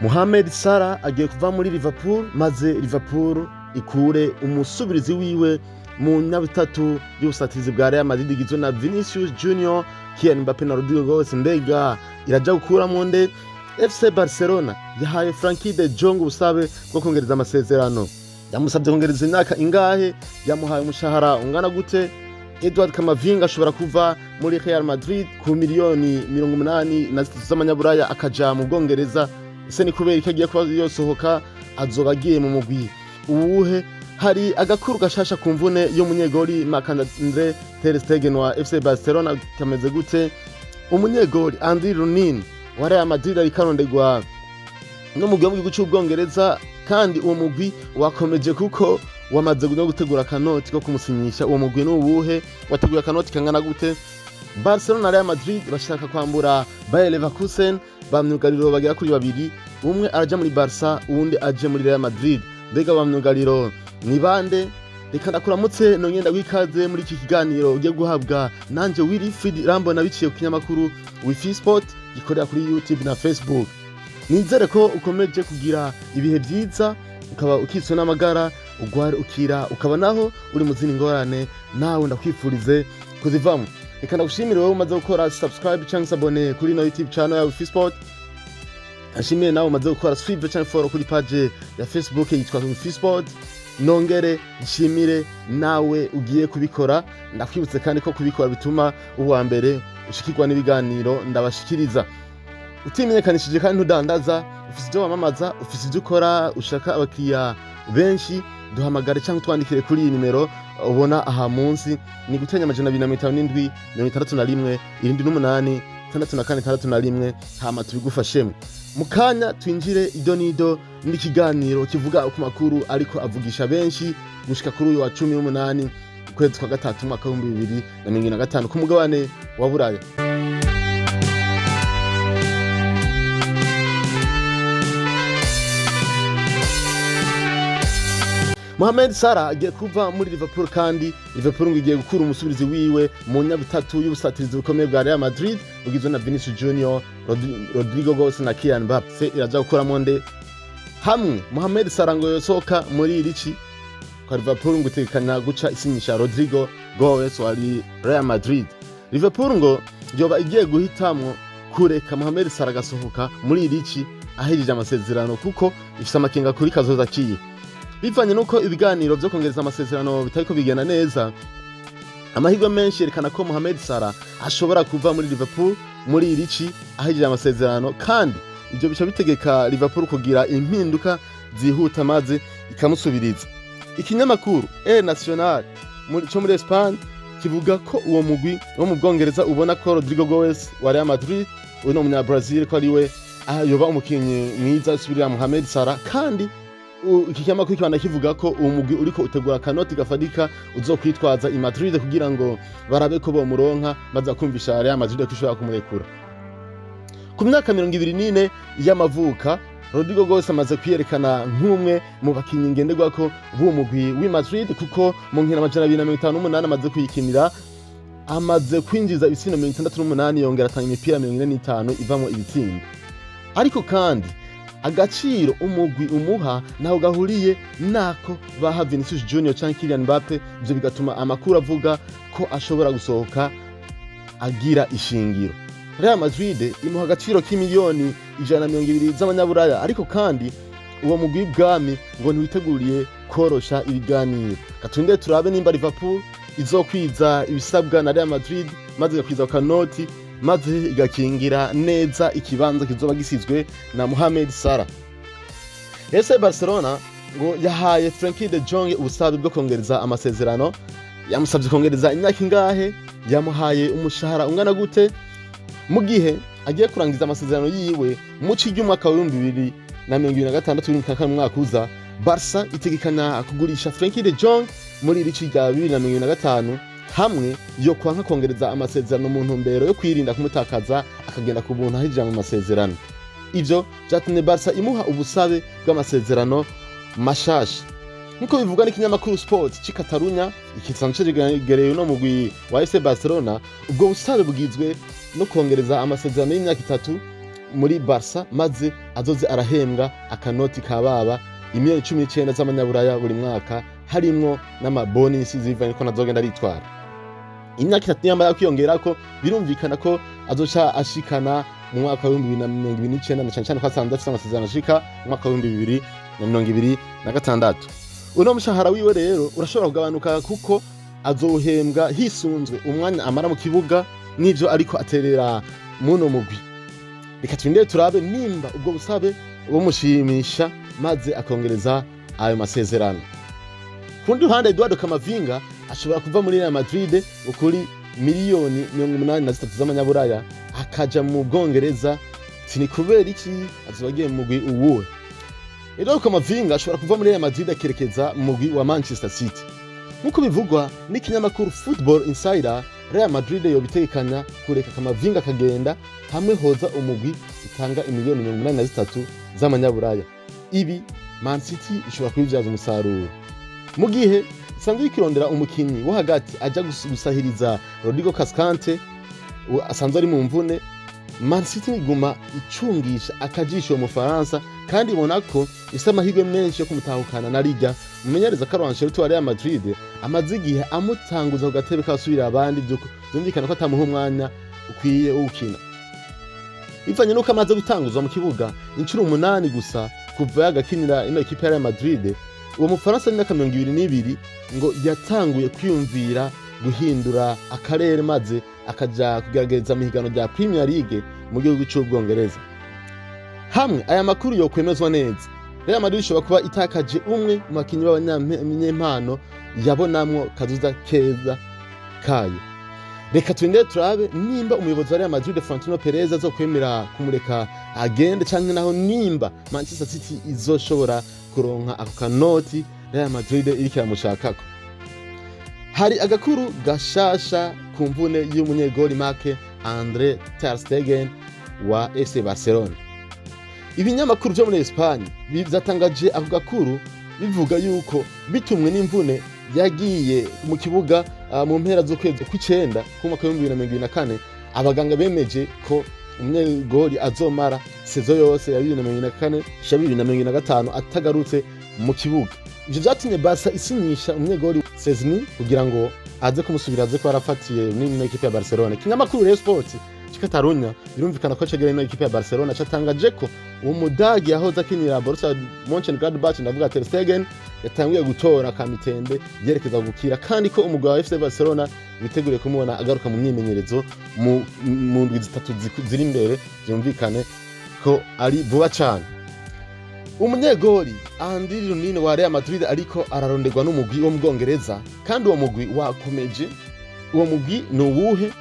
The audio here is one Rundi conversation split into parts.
Mohamed Salah agiye kuva muri Liverpool, maze Liverpool ikure umusubirizi wiwe mu nyabutatu y'ubusatirizi bwa Real Madrid igizwe na Vinicius Junior, Kylian Mbappe na Rodrygo Goes. Mbega iraja gukuramwo nde? FC Barcelona yahaye Frenkie de Jong ubusabe bwo kongereza amasezerano. Yamusabye kongereza imyaka ingahe? Yamuhaye umushahara ungana gute? Edouard Camavinga ashobora kuva muri Real Madrid ku miliyoni 83 z'amanyaburaya akaja mu Bwongereza. Ese ni kubera ko agiye kuba yosohoka? Azoba agiye mu mugwi uwuhe? Hari agakuru gashasha ku mvune y'umunyegoli Marc-Andre ter Stegen wa FC Barcelona, kameze gute? Umunyegoli Andriy Lunin wa Real Madrid ariko arondegwa n'umugwi wo mu gihugu c'Ubwongereza, kandi uwo mugwi wakomeje kuko wamaze no gutegura akanoti ko kumusinyisha. Uwo mugwi ni uwuhe? Wateguye akanoti kangana gute? Barcelona na Real Madrid bashaka kwambura Bayer Leverkusen ba myugariro bagera kuri babiri, umwe araja muri Barca, uwundi aje muri Real Madrid. Mbega ba myugariro ni bande? Reka ndakuramutse, nongeye ndaguha muri iki kiganiro ugiye guhabwa nanje Wilfried Rambona, biciye ku kinyamakuru Wifi Sport gikorera kuri YouTube na Facebook. Nizere ko ukomeje kugira ibihe byiza, ukaba ukitswe n'amagara, ugwara ukira, ukaba naho uri mu zindi ngorane, nawe ndakwifurize kuzivamo. Reka ndagushimire wowe umaze gukora subscribe cyangwa s'abonner kuri ino YouTube channel ya Wifi Sport. Nshimiye nawe umaze gukora suivre cyangwa follow kuri page ya Facebook yitwa Wifi Sport. Nongere nshimire nawe ugiye kubikora. Ndakwibutse kandi ko kubikora bituma uwa mbere ushikirwa n'ibiganiro ndabashikiriza. Utimenyekanishije kandi ntudandaza, ufise ibyo wamamaza, ufise ibyo ukora, ushaka abakiriya benshi, duhamagare cyangwa utwandikire kuri iyi nimero ubona aha munsi: ni gutenya 257 61 78 64 61, hama tubigufashemo. Mu kanya twinjire ido n'ido n'ikiganiro kivuga ku makuru ariko avugisha benshi gushika kuri uyu wa 18 ukwezi kwa gatatu umwaka w'2025 ku mugabane wa Buraya. Mohamed Salah agiye kuva muri Liverpool, kandi Liverpool ngo igiye gukura umusubirizi wiwe mu nyabutatu y'ubusatirizi bukomeye bwa Real Madrid bugizwe na Vinicius Junior, Rodrygo Goes na Kylian Mbappe. Se iraja gukuramo nde hamwe Mohamed Salah ngo yosohoka muri iri ci kwa Liverpool? Ngo itegekanya guca isinyisha Rodrygo Goes wa Real Madrid. Liverpool ngo yoba igiye guhitamwo kureka Mohamed Salah agasohoka muri iri ci ahejeje amasezerano, kuko ifise amakenga kuri kazoza kiye, bivanye nuko ibiganiro vyo kongereza amasezerano bitariko bigenda neza. Amahirwe menshi yerekana ko Mohamed Salah ashobora kuva muri Liverpool muri iri ci ahejeje amasezerano, kandi ivyo bica bitegeka Liverpool kugira impinduka zihuta maze ikamusubiriza. Ikinyamakuru El Nacional co muri Espagne kivuga ko uwo mugwi wo mu Bwongereza ubona ko Rodrygo Goes wa Real Madrid, uyu ni umunya Brazil, ko ariwe yoba umukinyi mwiza usubirira Mohamed Salah. Kandi iki kinyamakuru kibanda kivuga ko uwo mugwi uriko utegura akanoti gafatika uzokwitwaza i Madrid kugira ngo barabe ko bomuronka, baza kumvisha Real Madrid ko ishobora kumurekura. Ku myaka 24 y'amavuka, Rodrygo Goes amaze kwiyerekana nk'umwe mu bakinyi ngenderwako b'uwo mugwi w'i Madrid, kuko mu nkino 258 amaze kuyikinira amaze kwinjiza ibitsindo 68, yongera atanga imipira 45 ivamo ibitsindo. Ariko kandi agaciro umugwi umuha naho gahuriye nako baha Vinicius Junior canke Kylian Mbappe. Ivyo bigatuma amakuru avuga ko ashobora gusohoka agira ishingiro. Real Madrid imuha agaciro k'imiliyoni 120 z'amanyaburaya, ariko kandi uwo mugwi w'ibwami ngo ntiwiteguriye korosha ibiganiro. Gatunde turabe nimba Liverpool izokwiza ibisabwa na Real Madrid, maze igakwiza kanoti, maze igakingira neza ikibanza kizoba gisizwe na Mohamed Salah. Ese Barcelona ngo yahaye Frenkie de Jong ubusabe bwo kongereza amasezerano. Yamusabye kongereza imyaka ingahe? Yamuhaye umushahara ungana gute? Mu gihe agiye kurangiza amasezerano yiwe mu ci ry'umwaka wa 2026, 2024, umwaka uza, Barca itegekanya kugurisha Frenkie de Jong muri iri ci rya 2025, hamwe yo kwanka kongereza amasezerano, mu ntumbero yo kwirinda kumutakaza akagenda ku buntu ahejeje mu masezerano. Ivyo vyatumye Barca imuha ubusabe bw'amasezerano mashasha, nkuko bivugwa n'ikinyamakuru Sport c'i Catalunya igisanzwe cegereye uno mugwi wa FC Barcelona. Ubwo busabe bugizwe no kongereza amasezerano y'imyaka 3. Muri Barca, maze azoze arahembwa akanoti ka baba imiliyoni 19 z'amanyaburaya buri mwaka, harimwo n'amabonus zivanye ko nazogenda aritwara. Imyaka 3 niyamara kwiyongerako, birumvikana ko azoca ashikana mu mwaka wa 2029, na cane cane ko asanzwe afise amasezerano ashika mu mwaka wa 2026. Uno mushahara wiwe rero urashobora kugabanuka, kuko azohembwa hisunzwe umwanya amara mu kibuga n'ivyo ariko aterera muno mugwi. Reka turindire turabe nimba ubwo busabe bumushimisha, maze akongereza ayo masezerano. Ku rundi ruhande, Eduardo Camavinga ashobora kuva muri Real Madrid kuri miliyoni 83 z'amanyaburaya akaja mu Bwongereza. Ni kubera iki? Azoba agiye mu mugwi uwuhe? Eduardo Camavinga ashobora kuva muri Real Madrid akerekeza mu mugwi wa Manchester City, nk'uko bivugwa n'ikinyamakuru Football Insider. Real Madrid yobitegekanya kureka Camavinga akagenda hamwe hoza umugwi utanga imiliyoni 83 z'amanyaburaya. Ibi Man City ishobora kubibyaza umusaruro mu gihe isanzwe ikirondera umukinyi wo hagati aja gusahiriza Rodrigo Cascante asanzwe ari mu mvune. Man City iguma icungisha akajisho uwo Mufaransa, kandi ibona ko ifise amahirwe menshi yo kumutahukana na rirya umumenyereza Carlo Ancelotti wa Real Madrid amaze igihe amutanguza ku gatebe k'abasubira abandi, vyumvikana ko atamuha umwanya ukwiye wo gukina. Bivanye nuko amaze gutanguzwa mu kibuga inshuro umunani gusa kuva yagakinira ino ekipe ya Real Madrid, uwo Mufaransa w'imyaka 22 ngo yatanguye kwiyumvira guhindura akarere, maze akaja kugerageza mu higanwa rya Premier League mu gihugu c'Ubwongereza. Hamwe aya makuru yokwemezwa neza, Real Madrid ishobora kuba itakaje umwe mu bakinyi b'abanyempano yabonamwo kazoza keza kayo. Reka turindire turabe nimba umuyobozi wa Real Madrid, Florentino Perez, azokwemera kumureka agende, canke naho nimba Manchester City izoshobora kuronka ako kanoti Real Madrid iriko iramushakako. Hari agakuru gashasha ku mvune y'umunyegoli Marc Andre ter Stegen wa FC Barcelona. Ibinyamakuru vyo muri Espagne vyatangaje ako gakuru, bivuga yuko bitumwe n'imvune yagiye mu kibuga mu mpera z'ukwezi kw'icenda k'umwaka wa 2024, abaganga bemeje ko umunyegoli azomara saison yose ya 2024 sha 2025 atagarutse mu kibuga. Ivyo vyatumye Barca isinyisha umunyegoli Szczesny kugira ngo aze kumusubira, aze ko yarafatiye n'ino ekipe ya Barcelona. Ikinyamakuru Real Sport ci Catalunya, birumvikana ko cegereye ino ekipe ya Barcelona, catangaje ko uwo Mudagi yahoze akinira Borussia Mönchengladbach, ndavuga Ter Stegen, yatanguye gutora kamitende yerekeza gukira, kandi ko umugwi wa FC Barcelona witeguriye kumubona agaruka mu myimenyerezo mu ndwi 3 ziri imbere. Vyumvikane ko ari vuba cane. Umunyegoli Andriy Lunin wa Real Madrid ariko araronderwa n'umugwi wo mu Bwongereza, kandi uwo mugwi wakomeje. Uwo mugwi ni uwuhe?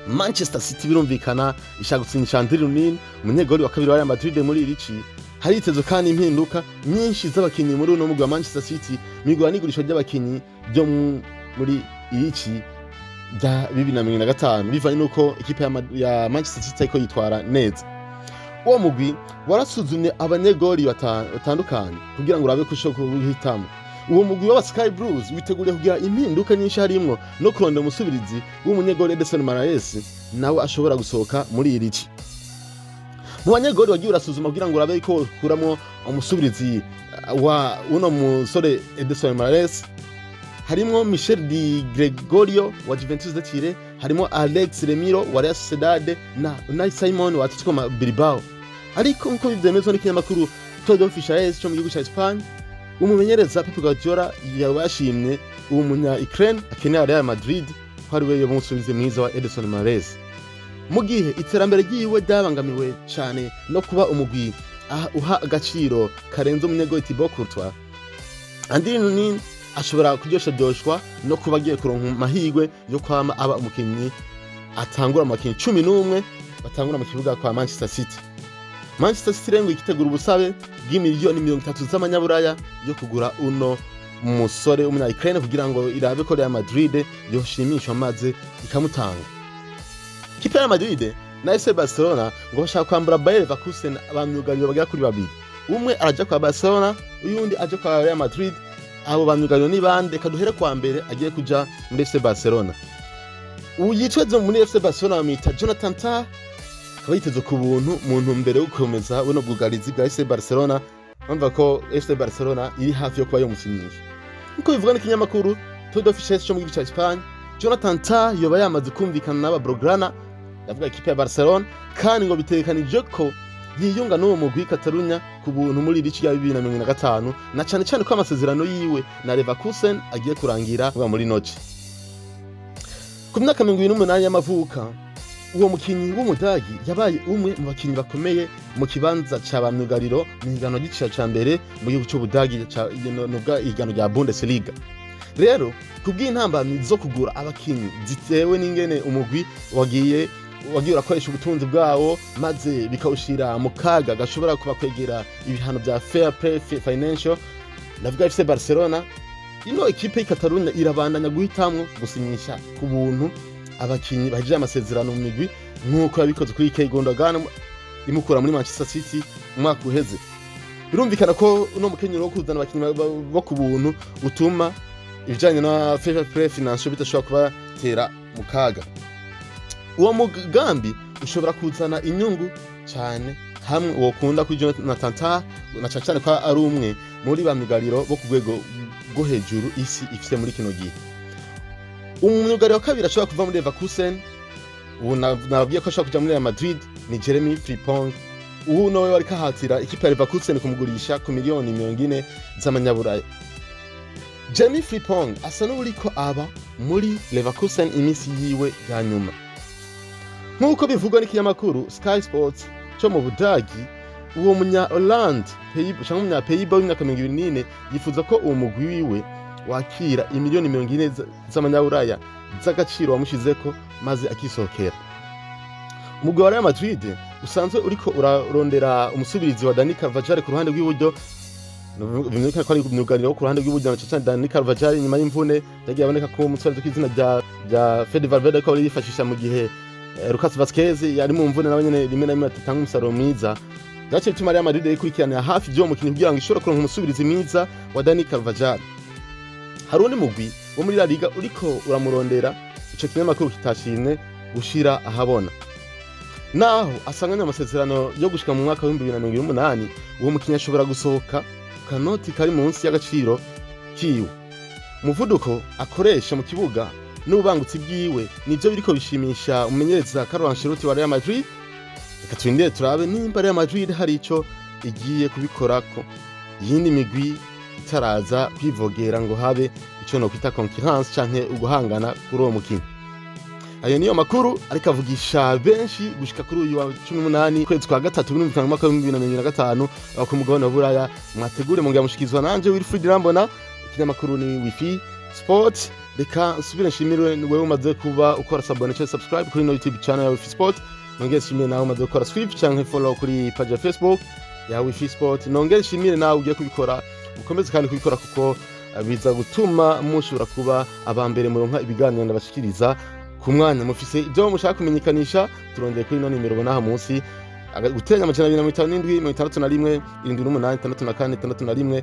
Manchester City birumvikana ishaka gusinyisha Andriy Lunin, umunyegoli wa kabiri wa Real Madrid muri iri ci. Haritezwe kandi impinduka nyinshi z'abakinyi muri uno mugwi wa Manchester City migura n'igurisha ry'abakinyi ryo muri iri ci rya 2025, bivanye n'uko ikipe ya Manchester City ariko yitwara neza. Uwo mugwi warasuzumye abanyegoli batandukanye kugira ngo urabe ko ushobora kuwuhitamo. Uwo mugwi w'aba Sky Blues witeguriye kugira impinduka nyinshi, harimwo no kurondera umusubirizi w'umunyegoli Ederson Moraes, nawe ashobora gusohoka muri iri ci. Mu banyegoli wagiye urasuzuma kugira ngo urabe ko ukuramwo umusubirizi wa uno musore Ederson Moraes, harimwo Michel Di Gregorio wa Juventus de Turin, harimo Alex Remiro wa Real Sociedad na Unai Simon wa Atletico Bilbao. Ariko nkuko vyemezwa n'ikinyamakuru Todo Fichajes cyo mu gihugu ca Espagne, umumenyereza Pep Guardiola yaba yashimye uwo munya Ukraine akenera Real Madrid ko ari we yoba umusubizi mwiza wa Ederson Moraes, mu gihe iterambere ryiwe ryabangamiwe cane no kuba umugwi uha agaciro karenze umunyegoli Thibaut Courtois. Andriy Lunin ashobora kuryosharyoshwa no kuba agiye kuronka amahirwe yo kwama aba umukinyi atangura mu bakinyi 11 batangura mu kibuga kwa Manchester City. Manchester City rero ngo ikitegura ubusabe bw'imiliyoni 30 z'amanyaburaya yo kugura uno musore w'umunya Ukraine, kugira ngo irabe ko Real Madrid yoshimishwa maze ikamutanga. Ikipe ya Madrid na FC Barcelona ngo bashaka kwambura Bayer Leverkusen abamyugariro bagera kuri babiri. Umwe araja kwa Barcelona, uyundi aje kwa Real Madrid. Abo bamyugariro ni bande? Kaduhere kwa mbere agiye kuja muri FC Barcelona. Uyu yitweze muri FC Barcelona bamwita Jonathan Tah. Akaba yiteze ku buntu mu ntumbero yo gukomeza buno bwugarizi bwa FC Barcelona. Bumva ko FC Barcelona iri hafi yo kuba yomusinyisha, nkuko bivugwa n'ikinyamakuru Todo Fiches cyo mu gihugu ca Espagne. Jonathan Tah yoba yamaze kumvikana n'aba Blaugrana, ndavuga ikipe ya Barcelona, kandi ngo bitegekanije ko yiyunga n'uwo mugwi Catalunya ku buntu muri iri rya 2025, na cane cane ko amasezerano yiwe na Leverkusen agiye kurangira vuba muri noci. Ku myaka 28 y'amavuka, uwo mukinyi w'Umudagi yabaye umwe mu bakinyi bakomeye mu kibanza ca ba myugariro mu higanwa ry'icicaro ca mbere mu gihugu c'Ubudagi, nuvuga ihiganwa rya Bundesliga. Rero kubw'intambamyi zo kugura abakinyi zitewe n'ingene umugwi wagiye urakoresha ubutunzi bwawo, maze bikawushira mu kaga gashobora kubakwegera ibihano vya fair play financial, ndavuga FC Barcelona, ino ekipe y'i irabandanya guhitamwo gusinyisha ku buntu abakinyi bahejeje amasezerano mu migwi, nk'uko yabikoze kuri Ilkay Gundogan imukura muri Manchester City mu mwaka uheze. Birumvikana ko uno mukenyero wo kuzana abakinyi bo ku buntu utuma ibijanye na fair play financial bidashobora kubatera mu kaga. Uwo mugambi ushobora kuzana inyungu cyane hamwe wokunda kuri Jonathan Tah, na cane cane ko ari umwe muri ba myugariro bo ku rwego rwo hejuru isi ifise muri kino gihe. Umwugariro wa kabiri ashobora kuva muri Leverkusen, ubu nababwiye ko ashobora kuja muri Real Madrid, ni Jeremy Frimpong. Ubu nawe wariko ahatira ikipe ya Leverkusen kumugurisha ku miliyoni 40 z'amanyaburaya. Jeremy Frimpong asa n'uwuriko aba muri Leverkusen iminsi yiwe ya nyuma, nk'uko bivugwa n'ikinyamakuru Sky Sports cyo mu Budagi. Uwo munya Hollande canke umunya Pays-Bas w'imyaka 24 yifuza ko uwo mugwi wiwe wakira imiliyoni 40 z'amanyaburaya z'agaciro wamushizeko, maze akisohokera. Umugwi wa Real Madrid usanzwe uriko urarondera umusubirizi wa Dani Carvajal ku ruhande rw'iburyo. Bimwe ko ari myugariro wo ku ruhande rw'iburyo, na cane Dani Carvajal nyuma y'imvune yagiye aboneka ko umusore kw'izina rya Fede Valverde ariko yifashisha mu gihe Lucas Vazquez yari mu mvune, nawe nyene rimwe na rimwe atatanga umusaruro mwiza. Vyaciye bituma Real Madrid ikurikiranira hafi vy'uwo mukinyi kugira ngo ishobore kuronka umusubirizi mwiza wa Dani Carvajal. Hari uwundi mugwi wo muri La Liga uriko uramurondera, ico kinyamakuru kitashimye gushira ahabona. Naho asanganya amasezerano yo gushika mu mwaka wa 2028, uwo mukinyi ashobora gusohoka ku kanoti kari munsi y'agaciro kiwe. Umuvuduko akoresha mu kibuga n'ububangutsi bwiwe nivyo biriko bishimisha umumenyereza Carlo Ancelotti wa Real Madrid. Reka turindire turabe nimba Real Madrid hari ico igiye kubikorako iyindi migwi itaraza kwivogera, ngo habe ico nokwita concurrence canke uguhangana kuri uwo mukinyi. Ayo niyo makuru ariko avugisha benshi gushika kuri uyu wa 18 kwezi kwa gatatu, birumvikana, mu mwaka wa 2025, aho ku mugabane wa Buraya. Mwategure mongera mushikizwa nanje Wilfried Rambona, ikinyamakuru ni Wifi Sport. Reka nsubire nshimire wewe umaze kuba ukora s'abonner cyangwa subscribe kuri no YouTube channel ya Wifi Sport. Nongere nshimire nawe umaze gukora swipe canke follow kuri page ya Facebook ya Wifi Sport. Nongere nshimire nawe ugiye kubikora, mukomeze kandi kubikora, kuko biza gutuma mushobora kuba aba mbere muronka ibiganiro ndabashikiriza ku mwanya. Mufise ibyo mushaka kumenyekanisha, turondeye kuri ino nimero ubona aha munsi: guteranya 257 61 78 64 61,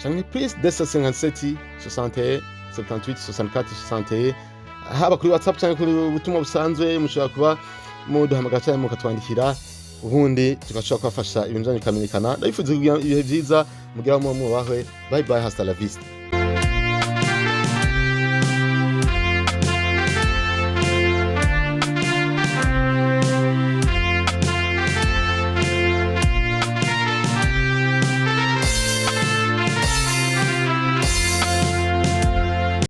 canke plus 257 61 78 64 61, haba kuri WhatsApp canke kuri ubutumwa busanzwe. Mushobora kuba muduhamagara canke mukatwandikira, ubundi tugashobora kubafasha ibintu byanyu bikamenyekana. Ndabifuza kugira ibihe vyiza, mugira muba mubahwe. Bye bye, hasta la vista.